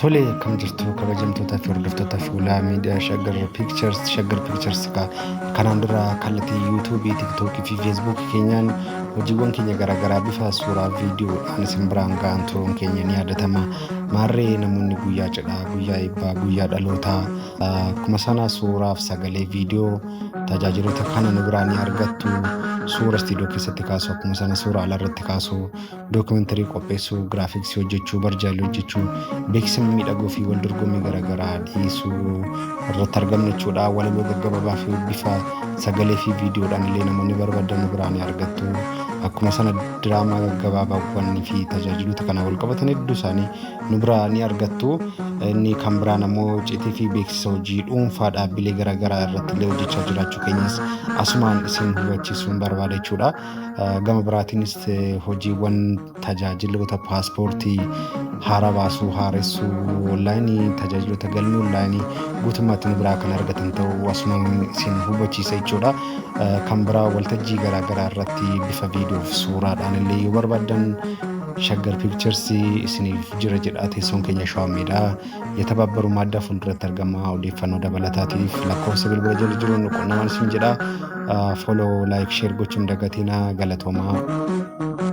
Tole, akkam jirtu kabajamtootaa fi hordoftoota fuula miidiyaa Shaggar Pictures. Shaggar Pictures kanaan dura kallattii yuutuubii, tiktookii fi feesbuukii keenyaan hojiiwwan keenya garaagaraa bifa suuraa viidiyoodhaan isin biraan ga'an turuun keenya ni yaadatama. Maarree namoonni guyyaa cidhaa, guyyaa eebbaa, guyyaa dhalootaa akkuma sana suuraaf sagalee viidiyoo tajaajiloota kana nu biraa ni argattu. Suura istiidiyoo keessatti kaasu, akkuma sana suura alaarratti kaasu, dookumentarii qopheessuu, giraafiksii hojjechuu, barjaalee hojjechuu, beeksisa mimmiidhagoo fi wal dorgommii garaagaraa dhiyeessuu irratti argamna jechuudha. Walaloo gaggabaabaa fi bifa sagalee fi viidiyoodhaan illee namoonni barbaadan nu biraa ni argattu. Akkuma sana diraamaa gaggabaabaawwan fi tajaajiloota kana wal qabatan hedduu isaanii nu biraa ni argattu. Inni kan biraan ammoo icciitii fi beeksisa hojii dhuunfaa dhaabbilee garaagaraa irratti illee hojjechaa jiraachuu keenyas asumaan isin hubachiisuun barbaada jechuudha. Gama biraatiinis hojiiwwan tajaajiloota paaspoortii haaraa baasuu, haaressuu, onlaayinii, tajaajiloota galmee onlaayinii guutummaatti nu biraa kan argatan ta'uu asumaan isin hubachiisa jechuudha. Kan biraa waltajjii garaagaraa irratti bifa viidiyoo fi suuraadhaan illee yoo barbaaddan Shaggar Pictures isiniif jira jedha. Teessoon keenya Shawaa Meedaa Yatabaabbaru Maaddaa fuulduratti argama. Odeeffannoo dabalataatiif lakkoofsa bilbila jala jiruun nu qunnamaan isin jedha. Follow, like, share gochuun dagatinaa. Galatoomaa.